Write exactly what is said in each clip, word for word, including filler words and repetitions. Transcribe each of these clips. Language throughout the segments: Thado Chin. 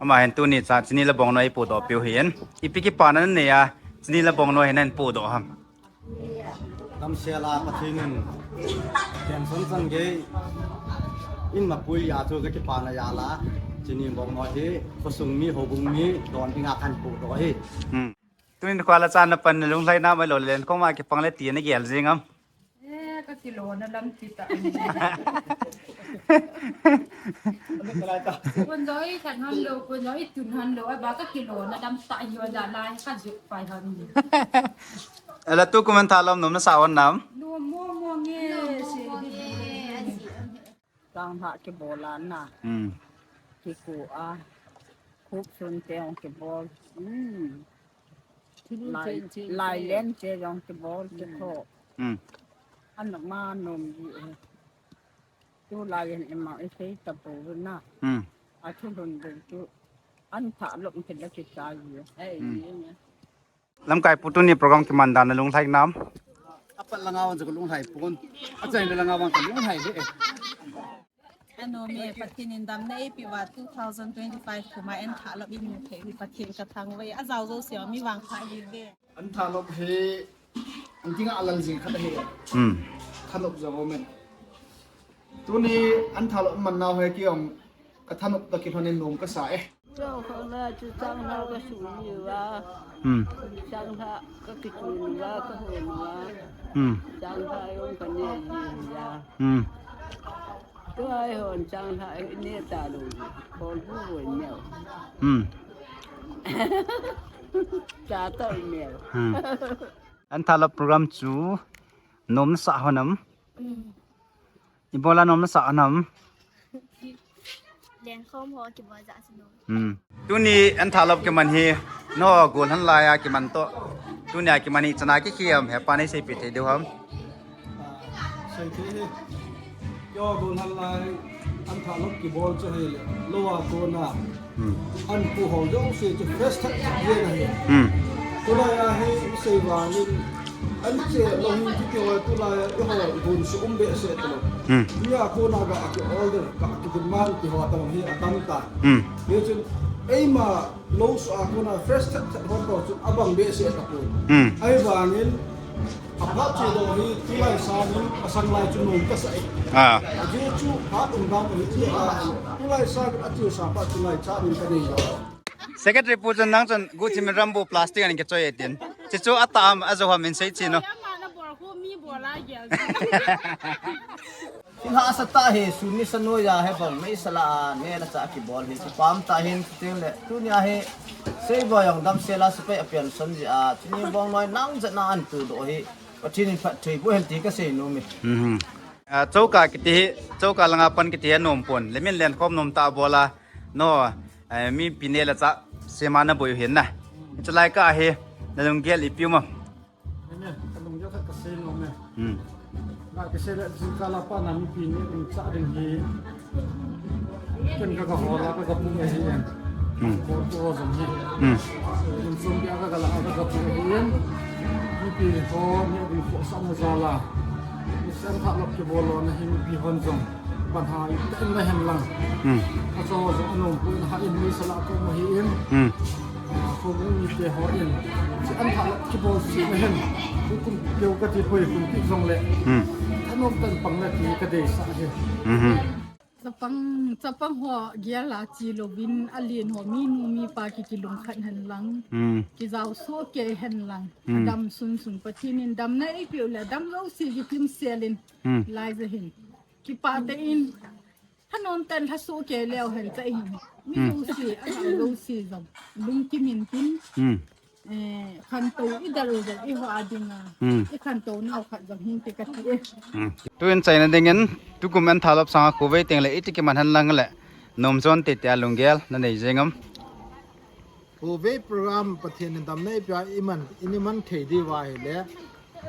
Ama hin tuni cha chini le bongnoi ipodoh piu hin. Ipi kipana nanei a, chini le bongnoi hin nahin podoh ham? Damsel a Pathen in pension chan gei in mapui a chu kakipana jal a, chini bongnoi hi khosung mi, houbung mi don dinga kahin podoh ahi. Hmm. Tuni nikho a la chan napan nalunglhai nam ahilou le lenkhom a kipang le ti nagel jing am? Eh, kakilona lam ti ta. Kun jong ithat hon lou, kun jong itun hon lou, aba kakilona lam ta hi, aja lai kajut pai hon. Ala tukum anthalop nom nasah hon nam? Nom mo mo nge, se di. Changlhah kibol a na. Hmm. Kiko a. Khupsun te jong kibol. Hmm. Lai, lailen te jong kibol, kiko. Hmm. Ana ma nom ji e. Tulai hin ima isei tapou na. Hmm. Athulhun bou chu. Anthalop thil la kichai ji. Hmm. Lamkai pu, tuni program kiman dan nalunglhai nam? Apat langa vang chu kalunglhai pon. Achaina langa vang kalunglhai le. Anom e, Pathen in damna eipeuva two thousand twenty-five kuma anthalop imu thei hi Pathen kathangvah e, ajao jouse mi vangpha hiuve. Anthalop hi, an dinga alal jing khat ahi. Hmm. Thanop jong aume. Tuni anthalop man nau hi kei jong kathanop toh kilhon in nom kasa e. Chao khang la chu changlhah kasung uva. Hmm. Changlhah kakitun uva, kahon uva. Hmm. Changlhah jong kane ji uva. Hmm. Tua hi hon changlhah hi ne talou. Kolbu boi neo. Hmm. Cha tol neo. Hmm. Anthalop program chu nom nasah hon am? Hmm. Ibola nom nasah hon am? Lenkhom ho kibol jeh a chu nom. Hmm. Tuni anthalop kiman hi, nangho gol hon laiya kiman toh, tunia kiman hi chana kikhem hepa neiseipeh thei diu ham? Seithei hi. Keiho gol hon lai anthalop kibol chu hile, lou a kona. Hmm. An pu ho jouse chu fresh tah tah jeng ahi. Hmm. Tulai a hi isei vangin, an che lou hi kiti ho tulai a eiho gun su um behseh talou. Hmm. Mi a kona ga ki order, ga ki demand ti ho tah hi atam tai. Hmm. Hichun eima lou su a kona fresh tah tah ho toh chu abang behseh tapon. Hmm. Ahivangin aphat che lou hi tulai sangin asang lai chu nom kasa e. Ah. Ajeh chu phat um dan hi a, tulai sangin ache sa phat tulai chanin kanei lou. Secretary pu chun nang chun guhthim in Rambo plastic in kichoi e tin. Chuchu atah am, ajou ham in seiche no. Ama na bol khu mi bol a gel. Thil hahsa tah hi, sun ni sa noiya hi bang meisa lah a neh le chah kibol hi, kipah tah hin, chuteng le tunia hi Seiboi jong damsel a sepai a pension jeh a, chini bongnoi nang jat na ahin tudoh hi, Pathen in phatthei boh hen ti kasei nom e. Mhm. Ah, choka kiti hi, choka langa pan kiti hi anom pon, le min lenkhom nom tah a bol a, no, eh, mipi neh le chah sema naboi u hin na. Chulai kah hi, nalunggel ipi um am? Amen. Kalunggel khat kasei nom e. Hmm. Ga kisei le jingkah a pat na mipi neh ding chah ding hi. Ken ka, ka hol a, ka, ka pu ahi in. Hmm. Ka pu ho jong hi. Hmm. Insung pia ka, ka la, ka, ka pu ahi in. Mipi ho neh ding khohsahna jal a. Anthalop kibol lona hi mipi hon jong. Bang hai, ka in la hen lang. Hmm. Acho jong anom pon, ha in mi sala ko mo hi in. Hmm. Ah, ko mo mi te ho in. Chu anthalop kibol sih na hen. Tukum keu kati poi kum ti jong le. Hmm. Thanom tan pang na ti kadeisah hi. Mhm. Chapang, chapang ho gel a che louvin alen ho minu mipa ki kilungkhat hen lang. Hmm. Kijao soh kei hen lang. Hmm. Adam sunsun Pathen in damna eipeu le dam jouse kikim sel in. Hmm. Lai ja hin. Kipah tah in. Thanom tah in lhasoh kei leu hen cha hin. Mi Hmm. jouse, ajao jouse jong. Lungkim in tin. Hmm. Eh, khantou i del u del i ho a dinga. Hmm. I khantou nau khat jong hin te kati e. Hmm. Tun chaina dingin, tukum anthalop sanga khovei teng le iti kiman hen lang le. Nom jon tete a lunggel nanei jing am? Khovei program Pathen in damna eipea iman, ini man thei diu va ahile,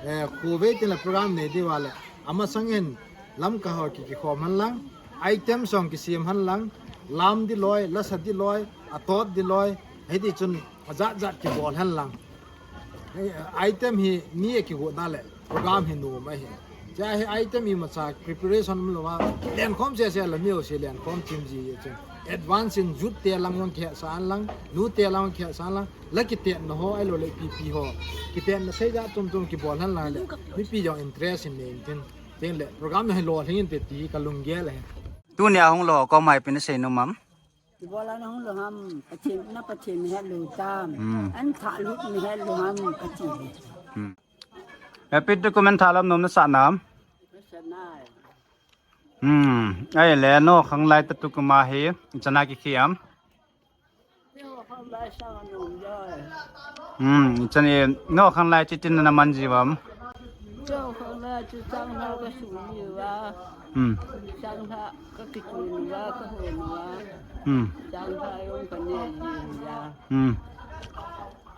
eh, khovei tin le program nei diu va le, amasang in Lamka ho ki, kikhom hen lang, item song kisem hen lang, lam di loi, lasa di loi, atot di loi, hiti chun ajat jat kibol hen lang. Eh, item hi mi akigot na le, program hi nom ahi. Cha hi item imacha preparation umlou va, lenkhom sese le mi ho se lenkhom chim ji chun. Advance in youth te lang jong kihetsah lang, nu te lang kihetsah lang, la kitetna ho, ahilou le pipi ho. Kitetna sei jat chom chom kibol hen lang le, mipi jong interest in nei intin. Tin le, program hi lolhing inte ti ka lunggel ahi. Tunia hung lou ho koma ipi nasei nom am? Ibola nahung lou ham, Pathen, na Pathen nahet lou tam. Hmm. An thah lut nahet lou ham, kati. Hmm. Happy tukum in thalam nom nasah nam? Nasah nai. Hmm. Ahile, nokhanglai tah tukum a hi, ichan a kikhen am? Nokhanglai sang anom joi. Hmm, ichan hi, nokhanglai chu itin naman jiu vem? Nokhanglai chu changlhah kasung jiu va. Hmm. Changlhah kakitun uva, kahon uva. Hmm. Changlhah jong kaneh jiu va. Hmm.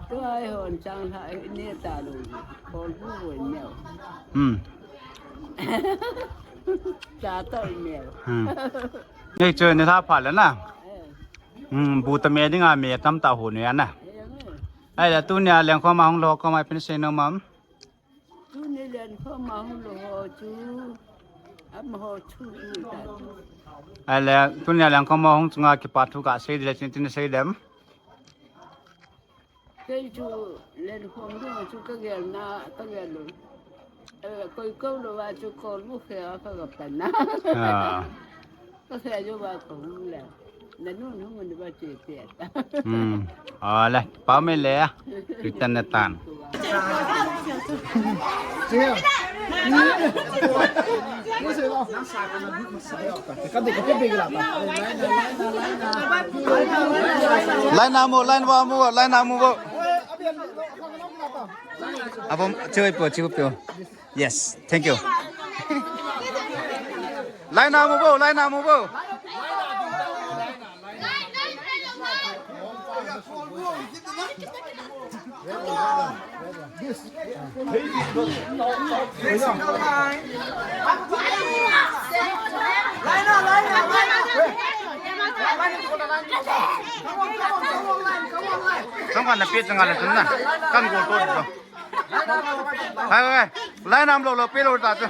Tua eihon changlhah ineh talou. Kolbu boi neo. Hmm. Cha tol neo. Hmm. Nei chu nilhah phat le na. Eh. Hmm, bu tame dinga mi tamtah hon u ana. Eh, eh. Ahile tunia lengkhom a hung lou ho koma ipi nasei nom am? Tuni lengkhom a hung lou ho chu, amaho thu chu ta. Ahile, tunia lengkhom a hung chunga kipa thu kasei ding le chun itin nasei dem? Kei chu lengkhom ding chu kagel na, kagel lou. Eh, koi kou lou va chu kolbu khe a kaga pan na. Ah. Ka khe jou va kahung le. Nanun hung un va che che ta. Hmm. Ole, pao me le. Tutan na tan. Line na mu, line wa mu, line na mu bo. Abom, chew po, chew po. Yes, thank you. Line na mu bo, line na mu bo. Sangkhan na pia changa le chun na. Kan gol to. Hai, hai, hai. Line nam lou lou, pe lou ta chu.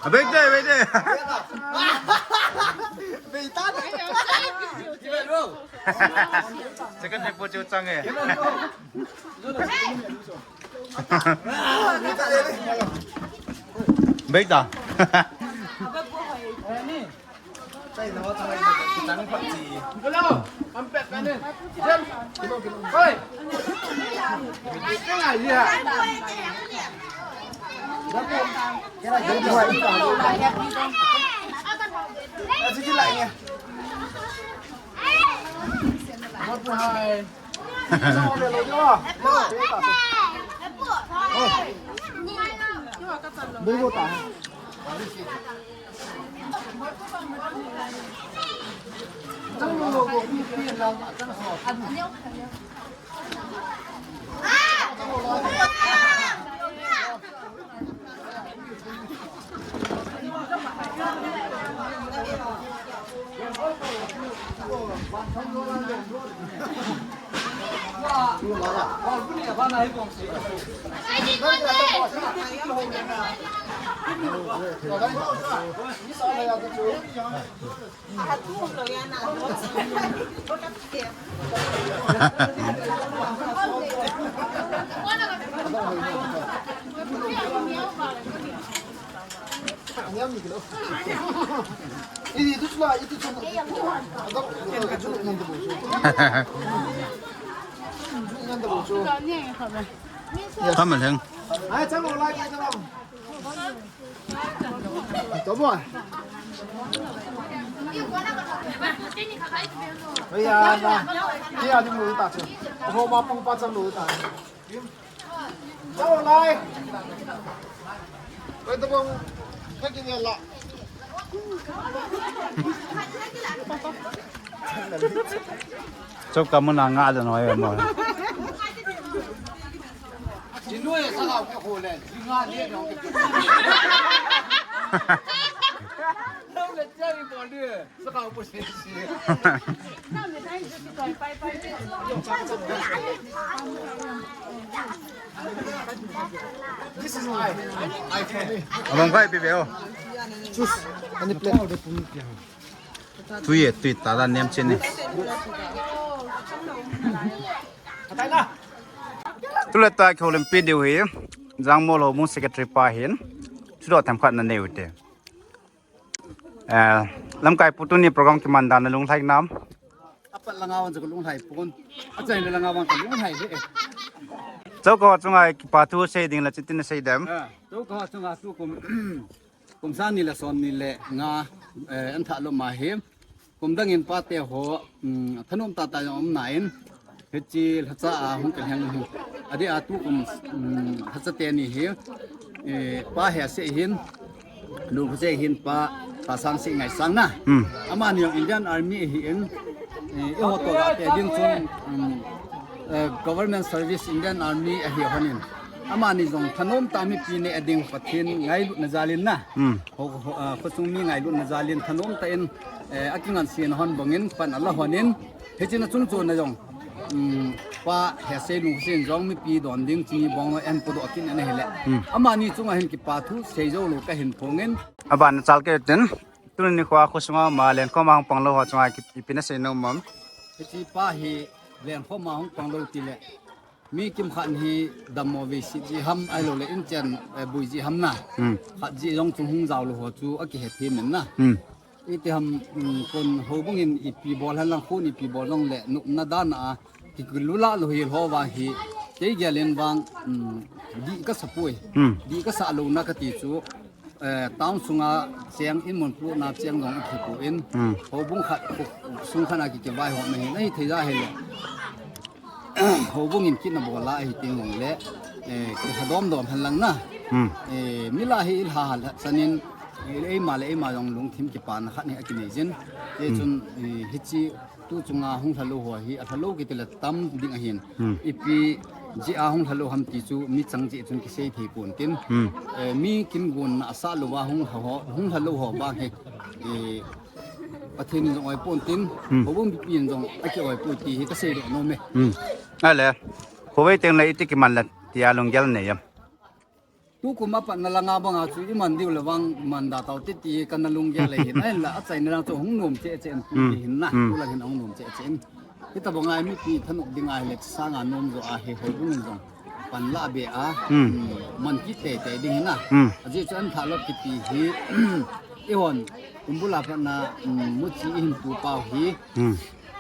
Abei te, abei te. Second ni po chu chang e. Abei ta. Tama leng. Aya, na. Kaya di mo ita chu. Ho ma pang pa chang lo ita. Chao lai. Koi to bang. Kaki ni la. Chop ka mun a nga le noi mo. Abang kai pi beo. Choose any plate. Tui e, tui ta da nem chen ni. Tule ta ki holim pi diu hi. Jang mo lo mu secretary pa hin. Chudo tham khat na neu te. Eh, lamkai pu tuni program kiman dan na lunglhai nam. Apat langa wan ka lunglhai pon. Achai na langa wan ka lunglhai he. Chau ko chunga kipa thu sei ding la chitin sei dem. Ah, chau ko chunga tu kum kum sang ni le som ni le nga, eh, an tha lo ma he. Kum dang in pa te ho, um, thanom ta ta jong um na in. Hichi lhacha a hung ka heng hi. Adi a tu kum, um, lhacha te ni hi. Eh, pa he se hin. Lu se hin pa, pa sang si ngai sang na. Hmm. Ama ni Indian Army hi in. Eh, e ho to ga te ding chun, um, eh, government service Indian Army ahi honin. Ama ni jong thanom ta mi pi ne ading Pathen ngailut na jalin na. Hmm. Ho, ho, ah, khosung mi ngailut na jalin thanom ta in, eh, akingan si na hon bangin pan ala honin. Hichi na chung chu na jong. Um, pa he sei lung sen jong mi pi don ding chi bong no en pu do kin na hele. Hmm. Ama ni chung a hin kipa thu sei jo lo ka hin phongin. Aban chal ke tin. Tuni ni khua khusunga ma len khoma hung pang lo ho chunga ki, ipi na sei nom am? Hichi pa hi len khoma hung pang lo ti le. Mi kim khat hi dam mo ve si ji ham ai lo le in chen, eh, bui ji ham na. Hmm. Khat ji jong chung hung jao lo ho chu a ki he thi men na. Hmm. Iti ham, um, kon ho bung in ipi bol han lang khun ipi bol long le nup na dan a. Ki lu la lo hi ho wa hi. Kei gel in vang, um, di ka sa pui. Hmm. Di ka sa lo na ka ti chu. Eh, town sunga cheng in mun plu na cheng jong i thi pu in. Hmm. Ho bung khat, sung khat a ki ke vai ho na hi, na hi thei ja hi le. Ho bung in kin na bol la hi ting jong le. Eh, ki ha dom dom han lang na. Hmm. Eh, mi la hi il ha ha la chanin, eh, ei ma le ei ma jong lung thim ki pa na khat ni a ki nei jin. Eh, hmm, chun, eh, hi chi Tu chunga hung lhalo ho hi, a lhalo kiti le tam ding ahin. Hmm. Ipi ji a hung lhalo ham ti chu mi chang ji chun kisei thei pon tin. Hmm. Eh, mi kin gun na asa lo wa hung lha ho, hung lhalo ho ba hi. Eh, Pathen in jong oi pon tin. Hmm. Ho bung bi pin jong a ki oi pon ti hi ka sei do no me. Hmm. Ale. Khowei teng le iti kiman le ti a lunggel nei am. Tu kum a pat na langa banga chu i man diu le vang man da tau ti ti ka na lunggel le hin. Ahin la a chaina lang chu hung nom che che an pu ti hin na. Hmm. Tu la hin hung nom che che in. Hita banga mi pi thanop ding a hi le sanga nom jo a hi hoi bung in jong. Pan la be a. Hmm. Hmm, man ki te te ding hin na. Hmm. A ji chu an tha lo ki ti hi. I hon. Kumbula pat na, hmm, mu chi i hin tu pau hi. Hmm.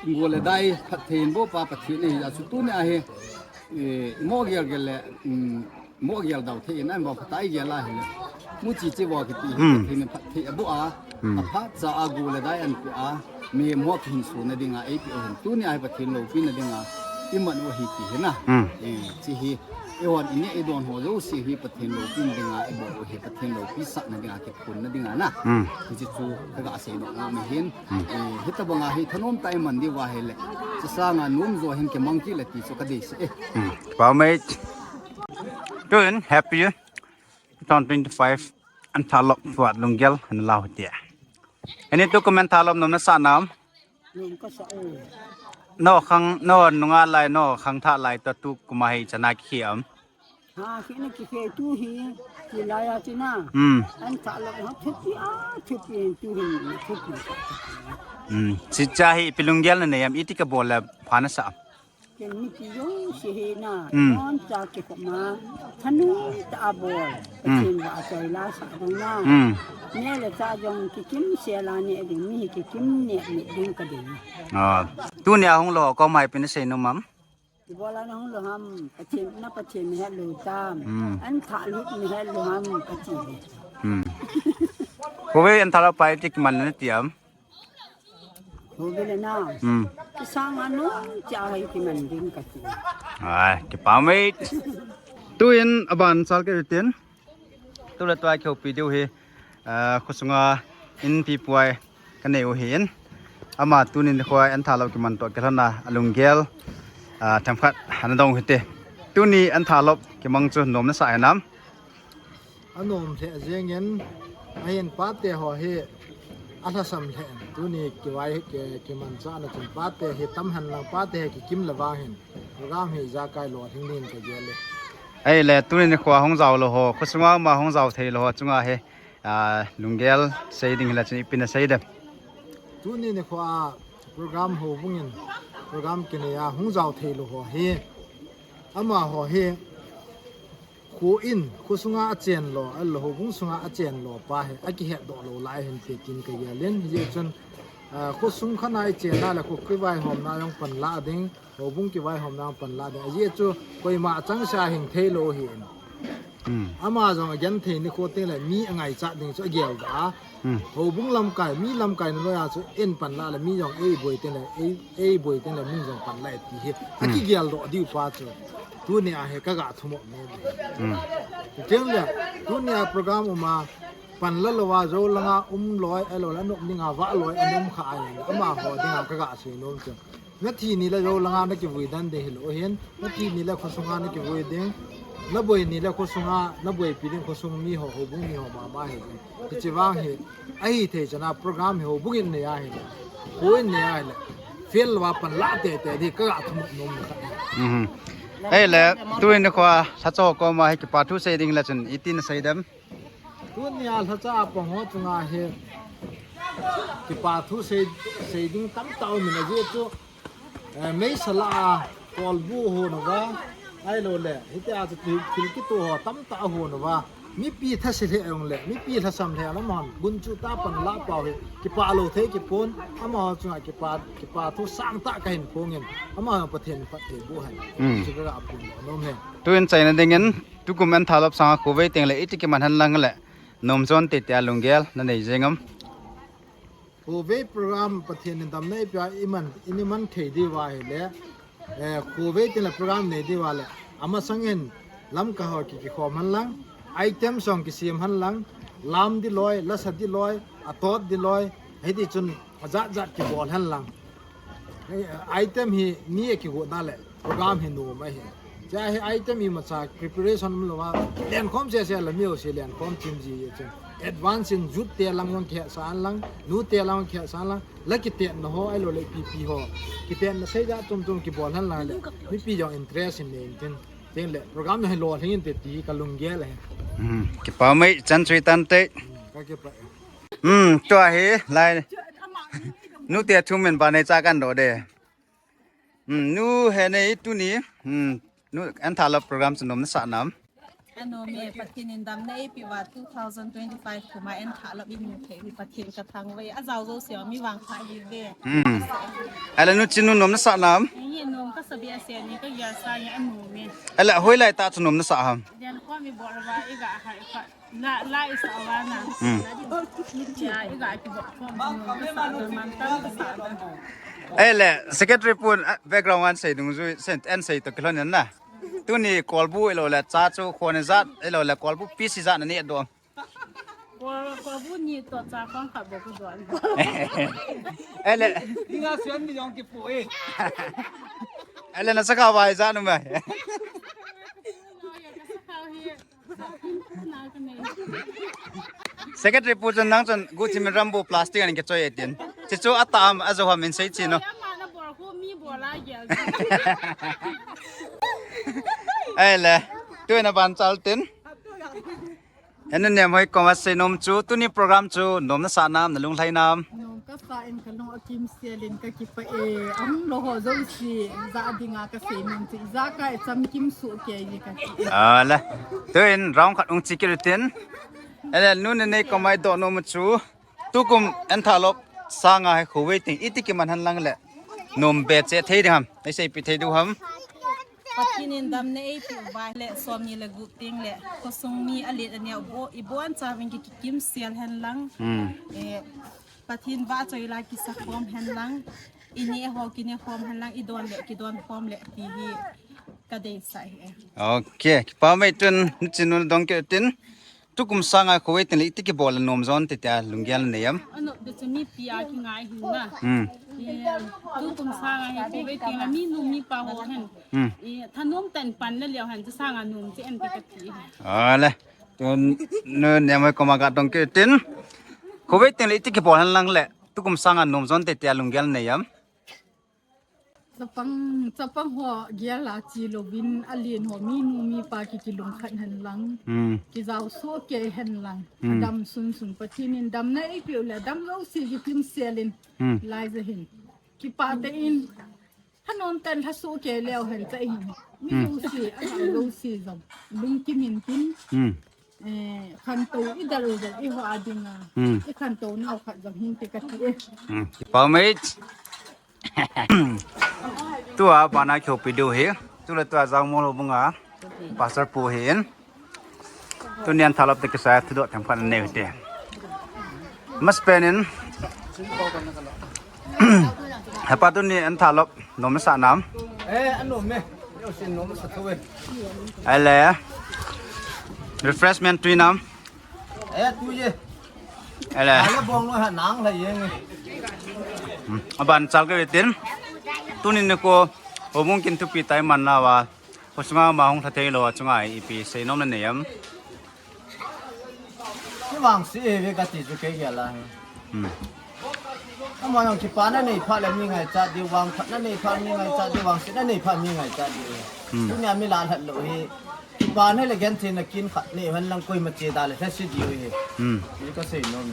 Ngo le dai phat thein bo pa Pathen hi a chu tu ni a hi. Eh, mo gel gel le, hmm. Mo gel dau thei in an bo phatai gel a hi le. Mu chi chi bo ki ti hi, hmm, thei min phat thei a bu a. Hmm. A phat cha a gu le dai an pi a. Mi mo ki hin su na ding a, ei pi o hin. Tu ni a hi Pathen lo pi na ding a. I man u hi ti hi na. Hmm. Eh, chi hi. I wan i ne i don ho lo si hi Pathen lo pi na ding a. I bo u hi Pathen lo pi sa na ding a ki pun na ding a na. Hmm. Chi chi chu ka ga sei no na mi hin. Hmm. Eh, hita banga hi thanom tai man di wa hi le. Chi sanga nom jo hin ki mang ki le ti chu ka dei si e. Hmm. Pa mate. Tuin, happy two thousand twenty-five an thalop fuat lunggel han lau tia. Ani tu comment thalop nom na sa nam? Nom ka sa e. No khang, no nunga lai, no khang tha lai ta tu kuma hi chana ki am. Ha, ki na ki ke tu hi, ki lai a ti na. Hmm. An thalop ha thupi a, thupi tu hi, thupi. Hmm. Si cha hi pi lunggel na ne am iti ka bol la pha na sa. Ken mi ti jong si he na, hmm, non cha ki ko ma, thanom ta a bol, hmm, Pathen ba a choi la sa ding na. Hmm. Ne le cha jong ki kim se la ne ding, mi ki kim ne mi ding ka ding. Ah, tu ni a hung lo ko mai pi na sei nom am? Ibola na hung lo ham, Pathen na Pathen ni he lo tam. Hmm. An tha lut ni he lo ham, Pathen. Hmm. Ko ve an thalop pai ti ki man na ti am? Ho bele na. Hmm. Ki sanga nom cha hai ki man ding ka ti. Ai, ki pa mate. Tuin aban chal ke tin. Tu le tua ki hopi diu hi. Ah, khusunga in pi puai ka nei u hi in. Ama tuni nikho a Enthalop kimang toh kilhon a alunggel, ah, themkhat ana dong u hite. Tuni Enthalop kimang chu nom nasa hinam? Anom lheh jengin, ahin pate ho hi alhasam lheh in. Tuni kivai hi ki, kimangcha na chun pate hi tam hen lang, pate hi kikim le vang hin program hi ijakai lolhing ding kagel e. Ahile tuni nikho a hung jao lou ho, khosunga ma hung jao thei lou ho chunga hi, ah, lunggel sei ding hile chun ipi nasei dem? Tuni nikho a program houbung in program kinei a hung jao thei lou ho hi, amaho hi kho in, khosunga achen lou, ahilou houbung sunga achen lou pa hi akihetdoh lou lai hinte tin kagel in, hijeh chun, ah, khosung khat a ichen a le kho kivaihomna jong panla ding, houbung kivaihomna jong panla ding. Ajeh chu koima achangseh a hing thei lou ahin. Hmm. Ama jong agenthei nikho teng le mi angaichat ding chu agel da a. Hmm. Houbung lamkai, mi lamkai na noiya chu in panla le mi jong eiboi teng le, ei, eiboi teng le min jong panla e ti hi. Hmm. Akigeldoh diu pa chu. Tuni a hi kaga thumop nom. Hmm. Teng le, tuni a program um a, panla lou a, jou langa um loi, ahilou le, anop dinga vah loi, ana um kha a, amaho dinga kaga sei nom chu. Nathi ni le jou langa nakivui den ding hilou hin, nathi ni le khosunga nakivui ding, naboi ni le khosunga, naboipi ding khosung mi ho, houbung mi ho mama hi ding. Hiche vang hi, ahithei chan a program hi houbung in nei ahile, kho in nei ahile, fail lou a panla teitei ding kaga thumop nom na khat. Mhm. Ahile, tuni nikho a lhacha ho koma hi kipa thu sei ding le chun, iti nasei dem? Tuni a lhacha a pang ho chunga hi kipa thu sei, sei ding tamtah um in ajeh chu, eh, meisel a kolbu hon uva, ahilou le, hitia chu thil, thil kitoh ho tamtah ahon uva, mipi thase lheh jong le, mipi lhasam lheh lam hon, gunchu tah a panla pau hi, kipa lou thei kipon, amaho chunga kipa, kipa thu sangtah kahin phong in, amaho Pathen phatthei boh hen. Hmm. Chu kaga phongdoh nom e. Tun chaina dingin, tukum Enthalop sanga khovei teng le iti kiman hen lang le, nom jon teitei a lunggel nanei jeng am? Khovei program Pathen in damna eipeh a iman, ini man thei diu ahile, eh, khovei teng le program nei diu ahile, amasang in Lamka ho ki, kikhom hen lang, item song kisem hen lang, lam ding loi, lasa ding loi, atot ding loi, hiti chun ajat jat kibol hen lang. Eh, item hi mi akigotna le program hi nom ahi. Chua hi item imacha preparation umlou a, lenkhom sese le mi jouse lenkhom chim ji e chun. Advance in youth te lang jong kihetsah hen lang, nu te lang jong kihetsah hen lang, la kitetna ho, ahilou le ipi ipi ho. Kitetna seijat chom chom kibol hen lang le, mipi jong interest in nei intin. Tin le, program hi lolhing inte ti kalunggel ahi. Hmm, kipa mai chan chu itan te. Hmm, kakipah e. Hmm, tua hi, lai. Nu te thum in banei cha kadoh de. Hmm, nu, hinei tuni, hmm, nu, Enthalop program chu nom nasah nam? Anom e, Pathen in damna eipeh uva two thousand twenty-five kuma Enthalop imu thei hi Pathen kathangvah e, ajao jouse mi vangpha ahiuve. Hmm. Ahile nu Chinu nom nasah nam? Ei, nom kasa behseh e, kagel sa e, anom e. Ahile hoilai tah chu nom nasah ham? Lenkhom ibol uva, iga hai kha. La, la isa wana. Hmm. Ya, iga kibol khom, isa da man tam isa da. Ahile, secretary pun, ah, background an sei dungjui, sen, an sei toh kilhon in na. Tuni kolbu ahilou le, cha chu khon ijat, ahilou le, kolbu piece ijat naneh doh am? Kol, kolbu ni toh cha khon khat bou kadoh. Ahile. Dinga suan mi jong kipu e. Ahile, nasakha uva ijat um am? Secretary pu chun nang chun guhthim in Rambo plastic in kichoi e tin. Chuchu atah am ajou ham in sei chin o. Ahile, tuna ban chal tin. Enu nem hoi koma seinom chu, tuni program chu nom nasah nam, nalung lhai nam? Nom kasah in kalung akimsel in kakipah e, ahung lou ho jouse, ja dinga kaseinom chu, ijakai chamkim soh kei ji kati. Ahile, tuin round khat hung che kit utin. Ahile, nu Nenei koma idoh nom u chu, tukum Enthalop sanga hi khovei teng iti kiman hen lang le, nom be cheh thei ding ham, eiseipeh thei diu ham? Pathen in damna eipeh uva le, somni le gup teng le, khosung mi alet aneo bou, ibon chauvin ki, kikimsel hen lang. Hmm. Eh, Pathen vahchoi la kisa khom hen lang. Ineh ho kineh khom hen lang, idon le kidon khom le ti hi kadeisah ahi e. Ok, kipa mai tun, nu Chinu dong kit utin. Tukum sanga khovei teng le iti kibol a nom jon te tia lunggel na nei am? Anop de chu mipi a kingai hin na. Hmm. Eh, tukum sanga hi khovei teng le minu mipa ho hen. Hmm. Eh, thanom tah in pan na leu hen chu sanga nom chu en te kati. Ale. Tun nu nem hoi koma ga tong kit in. Khovei teng le iti kibol hen lang le. Tukum sanga nom jon te tia lunggel na nei am? Chapang, chapang ho gel a chi louvin alen ho minu mipa ki kilungkhat hen lang. Hmm. Kijao soh kei hen lang. Hmm. Dam sunsun Pathen in damna eipeh u le dam jouse kikim sel in. Hmm. Lai ja hin. Kipah tah in. Thanom tah in lha soh kei leu hen cha hin. Mi Hmm. jouse, ajao jouse jong. Lungkim in tin. Hmm. Eh, khantou i dal u dal i ho a ding a. Hmm. I khantou nau khat jong hin te kati e. Hmm. Kipa mai. Tua bana kio video hi. Tule tua jang mo lo bunga. Pastor pu hin. Tuni an thalop te kisa thudoh themkhat nei te. Mas penin. Hepa tuni an thalop nom sa nam. Eh, anom e. Yo sin nom sa tho e. Ale. Refreshment tui nam. Eh, tui e. Ale. Ale bong lo ha nang la yeng. Hmm. Aban chal ke tin. Tuni ni ko obung kin thupi tai man na wa. Ko sunga ma hung tha thei lo a chunga ipi sei nom na nei am. Ki vangse ve kati chu kei gel a. Hmm. Ama jong kipana nei phat le mi ngaichat diu, vangphatna nei phat mi ngaichat diu, vangsetna nei phat mi ngaichat diu. Hmm. Tunia mi la lhat lou hi. Kipana le gentheina kin khat nei hen lang koima che da le lhase diu hi. Hmm. Hi ka sei nom.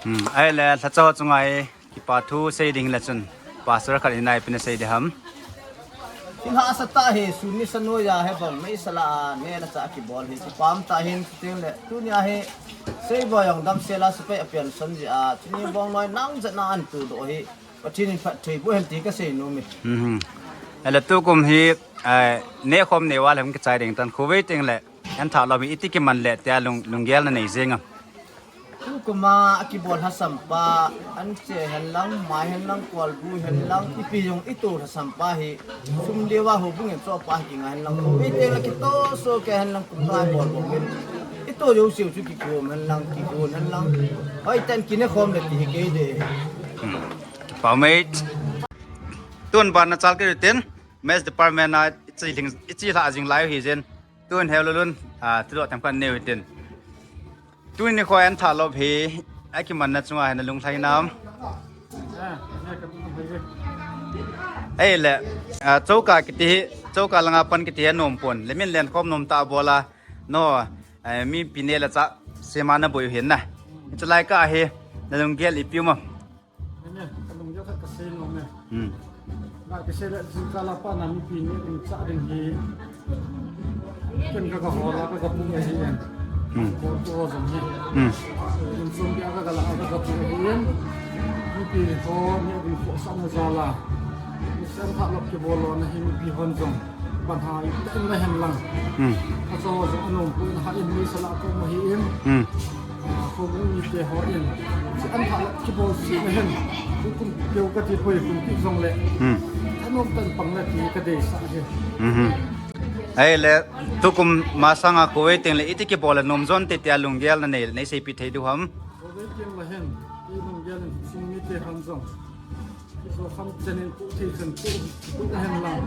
Hmm. Ahile lhacha ho chunga hi. Kipa thu sei ding le chun pastor khat in nai pina sei ding ham. Thil hahsa tah hi, sun ni sa noiya hi bang meisa la a, neh le chah kibol hi, kipah tah hin chuteng le, tunia hi, Seiboi jong damsel a sepai a pension jeh a, chuni bong noi nang jat na an tudoh hi, Pathen in phatthei boh hen ti ka sei nom e. Mhm. Ahile tukum hi, eh, neh khom neh val hem kichai ding tan khovei teng le, an thalop hi iti kiman le tia lung, lunggel na nei jeng am. Tukum a kibol lhasam pa, an che hen lang, mai hen lang, kolbu hen lang, ipi jong i to lhasam pa hi, sum deu a houbung in cho pa hi kingai hen lang, khovei teng le kitoh soh kei hen lang kum tah bol bol in. I to jouse chu kikhom hen lang, kikhom hen lang. Hoi ten kine khom le ti hi kei de. Hmm. Kipa mai. Tun ban na chal kit u tin, mess department a i chi ling, i chi lha jing lai u hi jin. Tun heu lulun, a, thudoh themkhat nei u hitin. Tuni nikho an thalop hi, a kimanna chunga hin na lunglhai nam. Ahile, a, choka kiti hi, choka langa pan kiti hi anom pon. Le min lenkhom nom tah bol a, no, a, mipi neh le chah sema na boi u hin na. Chulai kah hi, na lunggel ipi um am. Ene, ka lunggel khat ka sei nom e. Hmm. Ga ka sei le, jingkah a pat na mipi neh ding chah ding hi. Ken ka ga hol a, ka ga pu ahi e. Hmm. Hol tu ho jong hi. Hmm. Insung bia ka ga la, ka ga pu ahi e. Mipi ho neh ding khohsahna jal a. Mess an thalop kibol lona hi mipi hon jong. Ban ha in, in la hen lang. Hmm. Achawa jong anom poi na ha in mi sala ko ma hi in. Hmm. Ah, ko bu mi te ho in. Si an ha la kibol si na hen. Kum keu ka ti poi kum ki jong le. Hmm. Anom tan pang la ti ka dei sa he. Mhm. Ahile, tukum masanga khovei teng le iti kibol a nom jon te tia lunggel na nei, nei seipi thei diu ham. Khovei teng la hen. I lunggel in sung mi te han jong. Kiso kham chen in tu thei chen tu, tu hen lang.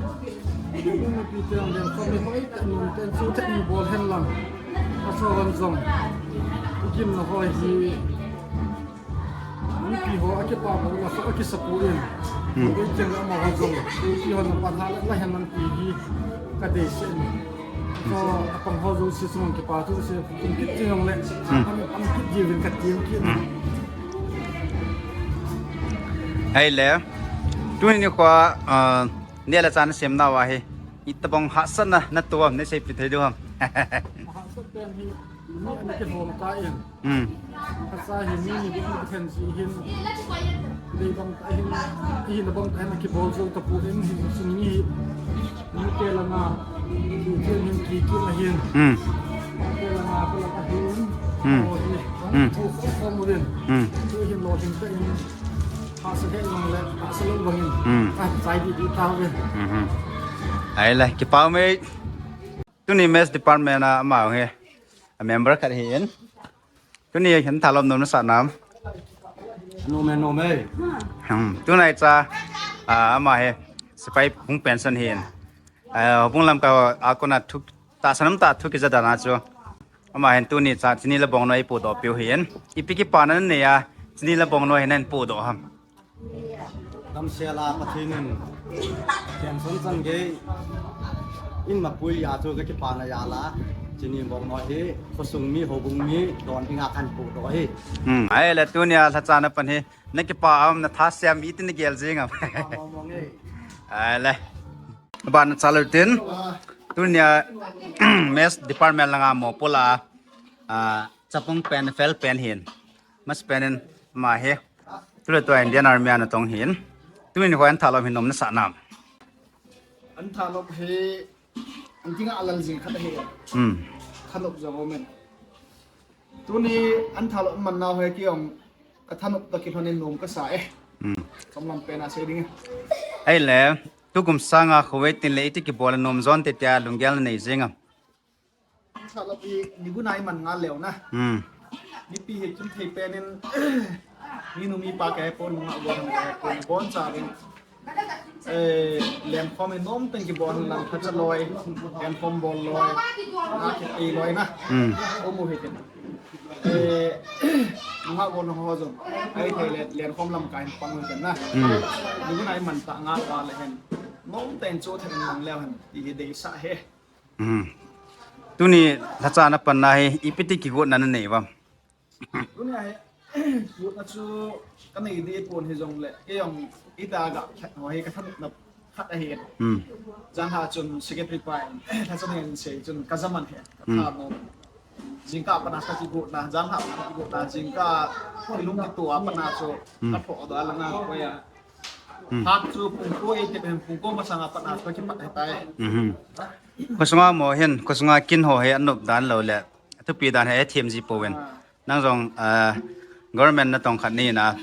Mipi te ang den kham mi hoi te nun ten su te ni bol hen lang. Achawa jong. Gimna hoi hi. Mipi ho a kipah bol a so a kisa pu in. Hmm. Kei chen amaho jong. Mipi ho na pan ha la hen lang ti hi. Ka dei se ni. So, apang ho jouse chunga kipa thu sei, kum kit jong le, Hmm. am, am kit jiuvin ka ti kit na. Hmm. Ahile, tuni nikho, ah, neh le chah na sem nau ahi, itobang hahsatna na to am, nei seipi thei diu ham. Hahsat pen hi, mi an kihom ta in. Hmm. Hahsa hi mi ni ding ni khen si hin. Dei bang ta hin, hi na bang ta hin kibol jou ta pu in hi sung ni. Ni te la nga. Ki chen hin ki ki la hin. Hmm. Te la nga ko la ka hin. Hmm. Ko hi. Hmm. Ko ko ko mo din. Hmm. Ko hin lo hin ta in. Hahsa ke long le, hahsa lo bang in. Hmm. Ah, sai di di ta ve. Mhm. Ahile, kipa mai. Tuni mess department a ama he. A member khat hin. Tuni hin thalom nom nasa nam. Nom e, nom e. Hmm. Tunai cha, ah, ama hi sepai hung pension hin. Ah, bung lam ka a kona thu, tahsan um tah thu kija dan a chu. Ama hin tuni cha chini le bongnoi ipodoh piu hin. Ipi kipana nanei a, chini le bongnoi hin nahin podoh ham? Damsel a Pathen in pension chan gei in mapui a chu kakipana jal a, chini bongnoi hi khosung mi, houbung mi don dinga kahin podoh ahi. Hmm, ahile tunia lhacha na pan hi, na kipa am, na tha sem, iti na gel jing am? Kipa mong mong e. Ahile. Aban na chalu tin. Tunia mess department langa mopo la, ah, chapang pen, fel pen hin. Mess pen in ama hi. Tule tua Indian Army a natong hin. Tuni nikho an thalom hin nom nasa nam? An thalom hi, an tinga alal jing khat ahi. Hmm. Thanop jong umin. Tuni an thalom man nau hi kei jong ka thanop toh kilhon in nom kasa e. Hmm. Kam lam pen a sei ding e. Ahile, tukum sanga Kuwait tin le iti kibol a nom jon te tia lunggel na nei jing am? Thalop hi nigun a iman ngal leu na. Hmm. Mipi hi chun thei pen in, minu mipa kahepon, nungah gollhang kahepon, boncha ding. Eh, lenkhom hi nom teng kibol lang, phacha loi, lenkhom bol loi, a kit ei loi na. Hmm. Umu hi tin. Eh, nungah gollhang ho jong, ahithei le, lenkhom lamkai hin pang u hi tin na. Hmm. Nigun a iman tah nga ta le hin, nom teng chu thei in mang leu hin, ti hi deisah e. Hmm. Tuni lhacha na panna hi, ipi ti kigotna nanei uvam? Tuni a hi, gotna chu kanei deh pon hijongle, kei jong ita ga khat ho hi ka thanopna khat ahi. Hmm. Janhi chun secretary pa in, lhacha nei in sei chun ka jaman hi, ka thanom. Jingkah a pat a ka kigotna, janhi a pat a kigotna, jingkah a kilung kito a pat a chu, ka thoh doh a langa koi a. Hmm. Phat chu pung ko ei tep hen, pung ko masang a pat a chu kipat ahitai. Mhm. Khosunga mo hin, khosunga kin ho hi anop dan lou le, athupi dan hi ahethem ji pouvin. Ah. Nang jong, ah, government natong khat nina,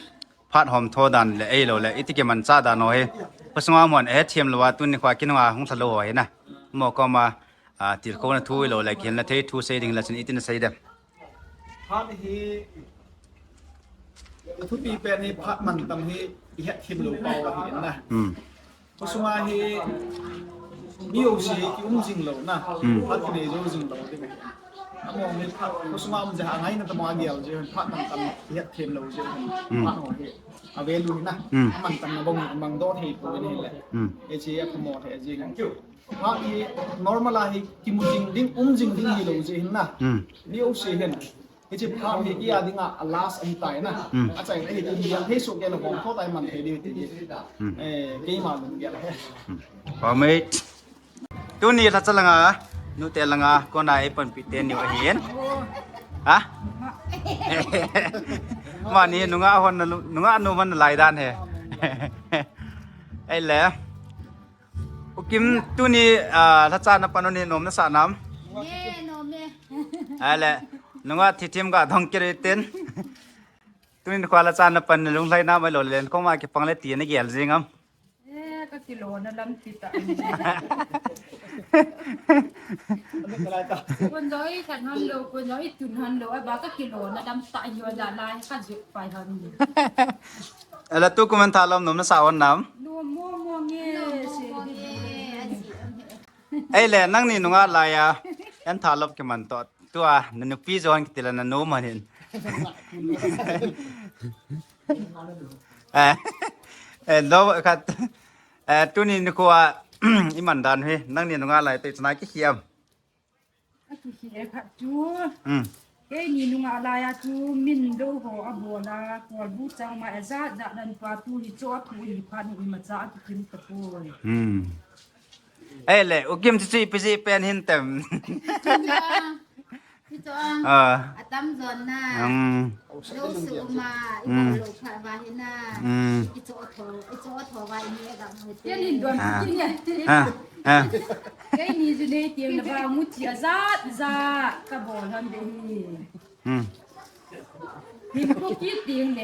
phat hom tho dan le, eilou le, iti kimanchah dan ho hi. Khosunga mo hin ahethem lou a, tuni khoa kin ho a hung lha lou ho hi na. Mo koma, ah, tilkhouna thu eilou le, kihilna thei thu sei ding le chun iti nasei dem? Phat hi, athupi pen hi phat mantam hi ihet them lou pau ahi na. Hmm. Khosunga hi mi jouse kium jing lou na. Hmm. Phat kinei jou jing lou ding ahi. Among hi phat, khosunga um jeh a ngaina tamo agel jeh hin phat mantam ihet them lou jeh hin. Hmm. Phat ho hi a value hi na. Hmm. Amantam na bang mang doh thei pouvin ahile. Hmm. Hiche a phamo thei jing. Phat hi normal a hi kimu jing ding, um jing ding hilou jeh hin na. Hmm. Mi jouse hin. Hiche phat hi kei a dinga a last ahitai na. Hmm. Achaina hi tin dia thei soh kei le hom tho tai man thei ding ti. Hmm. Eh, keima lunggel ahi. Hmm. Pamei. Tuni lhacha langa, nute langa, kona eipanpi teni ahin. Ha? Mani nungah hon na lu-, nungah nu man lai dan hi. Ahile. U Kim, tuni, ah, lhacha na pan u hi nom nasa nam? Ne, nom e. Ahile, nungah thithem ga dong kit u hitin. Tuni nikho lhacha na pan na lunglhai nam ahilou le lenkhom a kipang le ti nagel jing am? Eh, ka kilona lam ti ta. Kun jong i khan han lou, kun jong i tun han lou, aba ka kilona lam ta yo la lai ka ju pai han. Ahile tukum an thalom nom nasa un nam? Nom mong mong e, nom mong mong e. Ahile, nangni nungah lai a, an thalop kiman toh, tua, na nupi jong kiti la na nu man hin. Eh, eh, lo khat, eh, tuni nikho a, iman dan hi, nangni nungah lai te chana kihi am? Akihi e khat chu. Hmm. Keini nungah lai a chu min do ho abol a, kolbu chang ma e jat jat nan pa tu hi cho a tu hi phat ni imacha akikim tapoi. Hmm. Ahile, U Kim chu chu ipi jeh pen hin tem. Kicho a. Ah. Atam jon na. Hmm. Lo su ma, hmm, iba lo pha ba hi na. Hmm. Kicho tho, kicho tho ba i ni ga mo te. Ken hin don, ah, ken hin te. Ah. Ah. Keini ju nei tiang na ba mu chi a jat jat ka bol han de hi. Hmm. Hin khu kit tiang le.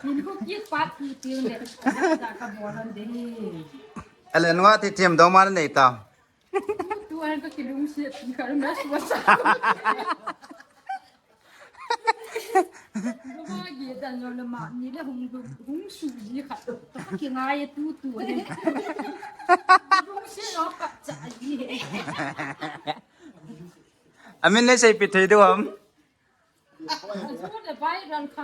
Hin khu kit pat kit tiang le. Jat jat ka bol han de hi. Ahile nungah thithem dong ma nei ta. Ko ka kilungset kha na suasa. Lama gi dan lo lama ni le hung hung su ji kha. Ka kingai tu tu he. Lungset lo ka cha ji he. Amin nei seipeh thei diu ham? Azu le viral kha.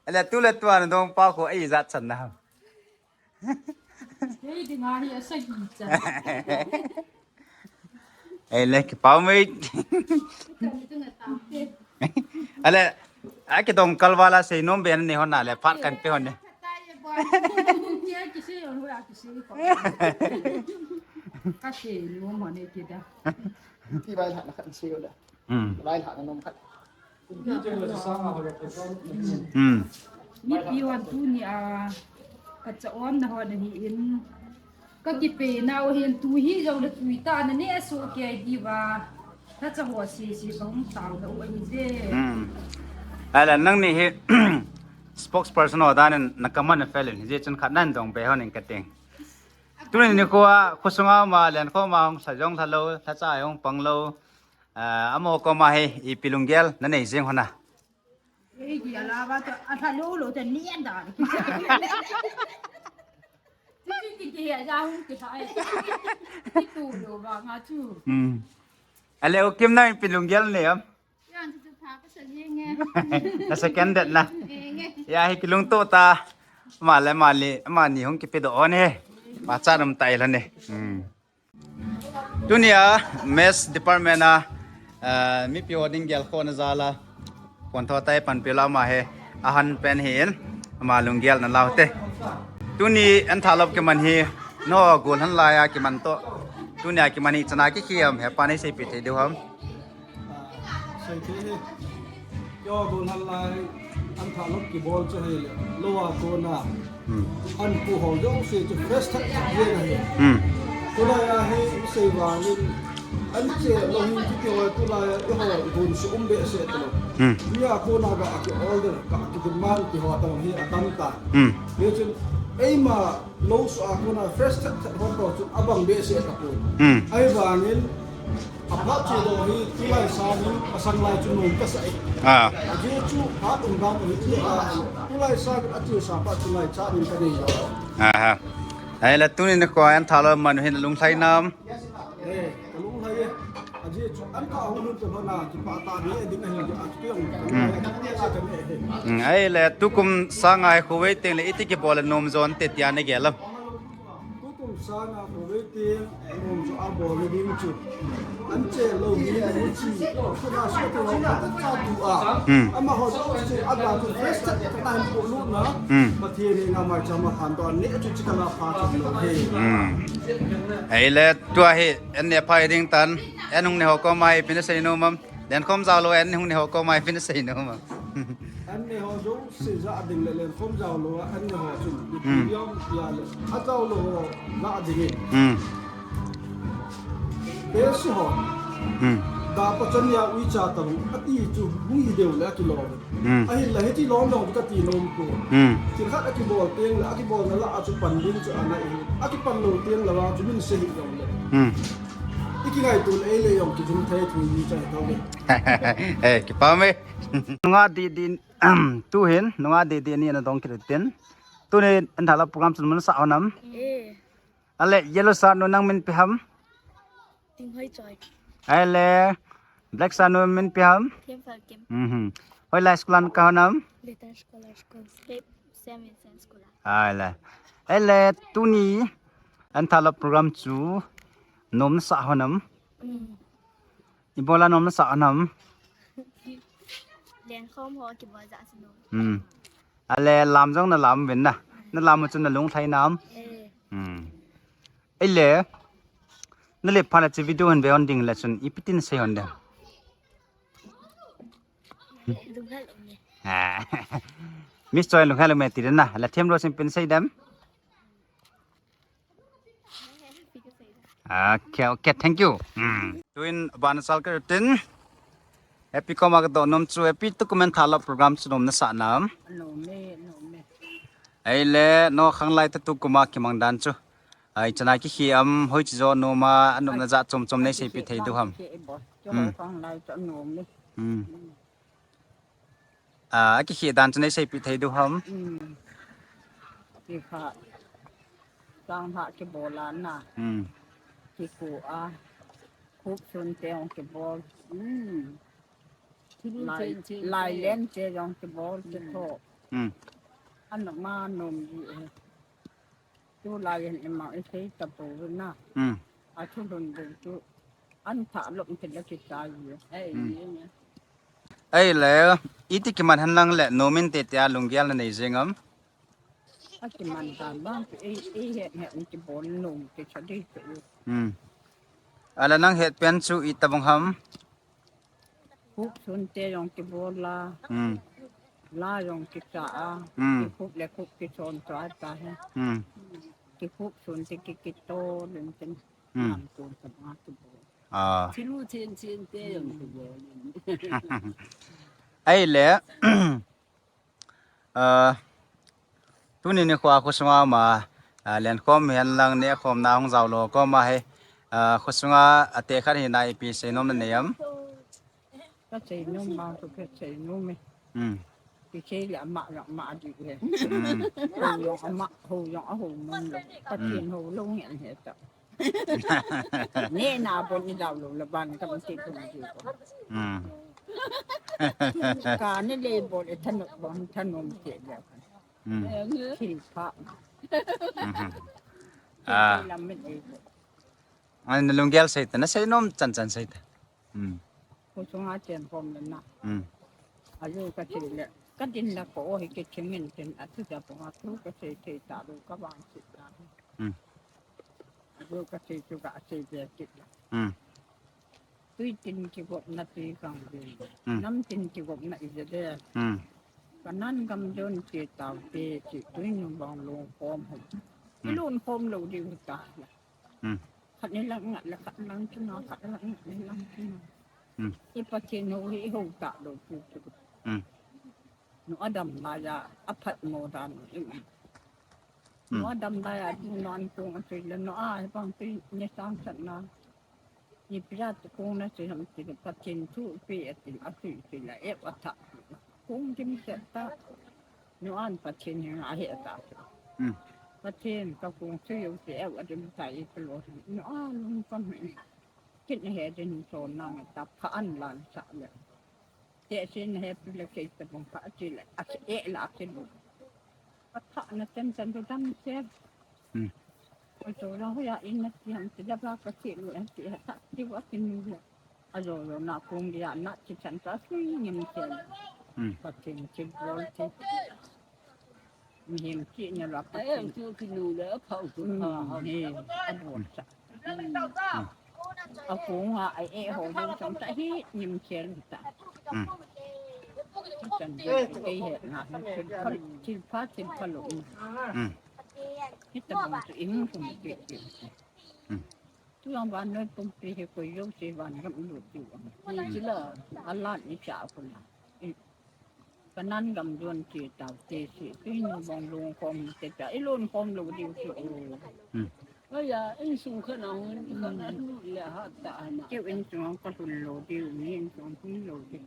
Ale tu le tu ana dong pa ko ei jat chan na ham? Kei dinga hi asagi cha. Ei le kipah mei. Ale, akidong kal vala seinom be nei hon na le phat kan pe hon ne. Kei kisei hon hua kisei ko. Ka seinom hon ne kida. Ti vai la na kan sei hon da. Hmm. Lai lha na nom khat. Hmm. Mipi hon tunia ka cha-omna hon ahin, ka kipenau hin tu hi jongle tui tah na neh soh kei diuva, ka cha ho sese ka hung taona u ahi je. Hmm. Ahile nangni hi spokesperson ho dan in na comment a fel in, hijeh chun khat nan dong be hon in kati. Tuni nikho a khosunga ma lenkhom a hung lha jong lha lou, lhacha a hung pang lou. Ah, amaho koma hi ipi lunggel nanei jing hon a? Ei, di ala ba ta, a tha lo lo ta ni an da. Ti ti ti ti ya ja hung ti tha ai. Ti tu lo ba nga chu. Hmm. Ale u Kim, nang ipi lunggel nei am? Yan chu chu pha ka sa ye nge. Na second date na. Nge nge. Ya hi kilungto ta. Ama le ama li, amani hung kipedoh on he. Pachat um tai lhon e. Hmm. Tunia mess department a, eh, mipi ho ding gelkhohna jal a, pon tho tai panpi lou ama hi, ahan pen hi in, ama lunggel na lou te. Tuni an thalop kiman hi, nangho gollhang lai a kiman toh. Tunia kiman hi chan a kikhem, hepa nei seipeh thei diu ham? Sei thei hi. Keiho gollhang lai an thalop kibol chu hile, lou a kona. Hmm. An pu ho jouse chu fresh thet thet jeng ahi. Hmm. Tulai a hi sei vangin an che lou hi kiti ho, tulai a eiho gun se um behseh talou. Hmm. Tua kona ga ki order, ga ki demand ti ho talou hi atam ta. Hmm. Hichun eima lou suh a kona fresh thet thet ho toh chun abang behseh tapon. Hmm. Ahivangin aphat che lou hi tulai sangin asang lai chu nom kasa e. Ah. Ajeh chu phat um dan hi ti a, tulai sangin ache sa phat chulai chanin kanei lou. Aha. Ahile tuni nikho a an thalop man hin lunglhai nam? Eh, kalunglhai e. Ajeh chu an tha hung lhun toh lhon a kipah tah nei ding ahi, a chu kei jong kalunglhai e, kanei e. Hmm, ahile tukum sanga hi khovei teng le iti kibol a nom jo nate tia nagel am? Tukum sanga khovei teng nom jo a bol ding chu an che lou hi na hi chi, kona so te ho ta cha tu a. Hmm. Amaho chu aga chu fresh thet thet na hin polut na. Hmm. Pathen henga maicham a khantou a neh chu chi kala pha chom lou hi. Hmm. Ahile tua hi an neh phai ding tan, an hung neh ho koma ipi nasei nom am? Lenkhom jao lou an hung neh ho koma ipi nasei nom am? An neh ho jouse ja ding le lenkhom jao lou a an neh ho chun ipi Hmm. diam tia le, ajao lou ho ja ding in. Hmm. Behseh ho. Hmm. Dapa chan nia uicha tabang ati chu hung hi deu le akilom. Hmm. Ahinla hiti lom lom kati nom ko. Hmm. Thil khat akibol teng le, akibolna lah a chu pan ding chu ana hi. Akipan lou teng le vang chu min sei hih jong le. Hmm. I kingaito le ei le jong kijum thei thu ni chai tho le. Eh, kipah mei. Nunga di di, tu hin, nunga di di ni ana dong kit tin. Tuni an thalop program chu nom nasa hon am? Eh. Ale, yellow shirt nu nang min ipi ham? Tinghoi Choi. Ale, black shirt nu min ipi ham? Themphal Kim. Mhm. Hoilai school a nakah hon am? Little Scholar School. Saint Vincent School a. Ale. Ale, tuni an thalop program chu nom nasa hon am? Mm. Ibola nom nasa hon am? Lenkhom ho kibol ja chu nom. Hmm. Ale lam jong nalam uvin na. Nalam u chun nalunglhai nam? Eh. Hmm. Ahile, nalep phat le chu video hin ve hon ding le chun ipi tin sei hon dem? Lunghel um e. Ah. Miss Choi lunghel um e ti den na. Le them ro sin pin sei dem? Okay, okay, thank you. Hmm. Tuin ban sal ka tin. Happy koma kadoh nom chu, happy tukum an thalop program chu nom nasa nam? Nom e, nom e. Ahile, nangho khanglai te tukum a kimang dan chu. Ai, chana kikhe am, hoiche jo nom a, anopna jat chom chom nei seipeh thei diu ham. Kikhe bol. Chu Hmm. hoi kong lai chu anom e. Hmm. A, akikhe dan chu nei seipeh thei diu ham. Hmm. Kikha. Sang ha kibol a na. Hmm. Kikhu a. Khup sun te jong kibol. Hmm. Lai, lai len te jong kibol, kitho. Hmm. Anop ma nom ji e. Tulai hin ima isei tapou na. Hmm. Athulhun ding chu. An tha lom te la kichai ji. Hmm. Ahile, iti kiman hen lang le, nom in tete a lunggel nanei jing am. Akiman dan bang chu, ei, ei het het kibol nom kisa ding chu. Hmm. Ahile nang het pen chu itobang ham. Khup sun te jong kibol a. Hmm. La jong kicha a. Hmm. Kikhup le khup kichon chu ata he. Hmm. Kikhup sun te ki, kito len ten. Hmm. Nam tun ta ma kibol. Ah. Thil chen chen te jong kibol. Ahile. Ah, tuni nikho a khosunga ma, ah, lenkhom hen lang nehkhomna hung jao lou koma hi, ah, khosunga ate khat hina ipi seinom nanei am? Ka seinom ma, ka seinom e. Hmm. Kisei le ama jong ama ding e. Hmm. Hou jong ama, hou jong ahou nom lou. Pathen hou lou ngen he ta. Nehna bon i jao lou le ban kam ti thum ji ko. Hmm. Ka ne le bol e thanop bon thanom ti le. Hmm. Thilpha. Hmm. Ah. Thilpha lam me le. An lunggel sei ta, na seinom chan chan sei ta. Hmm. Khosunga chen khom le na. Hmm. Ajo ka sei le. Ka din la ko hi ke chingin tin a tu ja po ha tu ka sei thei ta lou ka vang sei ta. Hmm. Ajo ka sei chu ka sei be kit la. Hmm. Tui tin kigopna tui kang ve. Hmm. Nam tin kigopna ije de. Hmm. Kanan gam jon che tau te che tui nu bang lungkhom ho. Hmm. Ilunkhom lou diu ta. Hmm. Khat ni lang ngat le khat lang chu na, khat lang ngat le lang chu na. Hmm. I Pathen hou hi i hou ta lou chu chu. Hmm. Nu adam laiya, aphat mo dan. Hmm. Nu adam laiya, tu nan kong a tui le nu a, bang tui ni sang sat na. Ni pia tu kong na tui ham tui le Pathen thu pi a tui a tui tui la, e wa tha. Kong jim set ta. Nu an Pathen hi nga he ta. Hmm. Pathen ka kong tui u tui e wa dim ta i ka lo. Nu a lung kam he. Kin he din so na ta pha an lan sa le. Te sin he pi le ke ta bong pha ti le. A se e la ke lu. A pha na ten ten du dam se. Hmm. A so la ho ya in na ti ham ti da ba ka ti lu an ti ha ta ti wa ti nu ya. A so lo na kong ya na ti chan ta sui ngim ti. Hmm. Ka ti ti bol ti. Mihem ti na la ka ti. Ai, tu ki nu le a phau tu. Hmm. Ha, ha. He, a bol sa. Hmm. A kong a, ai e ho lu chang ta hi ngim ti ta. Hmm. Chan de ke he na. Thilpha, thilpha lo. Hmm. Hita bang chu i hung kum ti ti. Hmm. Tu ang vannoi pumpi hi koi jouse van gam lut diu. Ni chila, alan i cha kula. I, kanan gam jon che tau te si, tui nu bang lungkhom te cha, ilunkhom lou diu chu. Hmm. Aya, insung khat na hung, khat na hung le ha ta na. Keu insung ka lhun lou diu, mi insung lhun lou diu.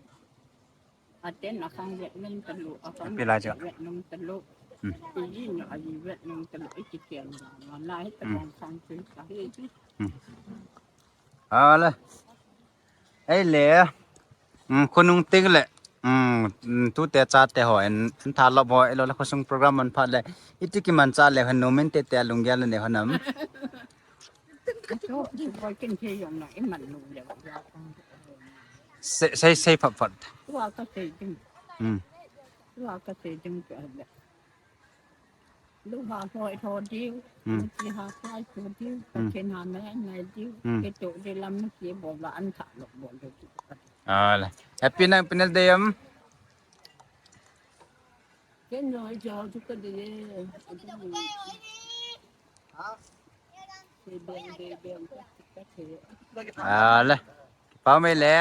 Aten akhang vet nom talu, akhang Api lai chu. Vet nom talu. Hmm. Iji no aji vet nom talu, iti kian na, na hita Hmm. bang khang chu ta. Hmm. Ala. Ei le. Hmm, khonung ting le. Hmm, hmm, tute chate ho en, en tha lop ho, elo le khosung program man phat le. Iti kiman cha le han nom in tete a lunggel le ne ho nam. Ato, boi kin the jong na, i man lu le. Sei, sei, sei phat phat. Tua ka sei ding. Hmm. Tua ka sei ding ka le. Lu ha hoi tho diu. Hmm. Lu ki ha kai tho diu. Hmm. Ka chen ha mai mai diu. Hmm. Ke to de lam ki bo la an tha lo bo le. Ala. Happy nang pinal de am. Ken no ai jo chu ka de. Ala. Pau mai le.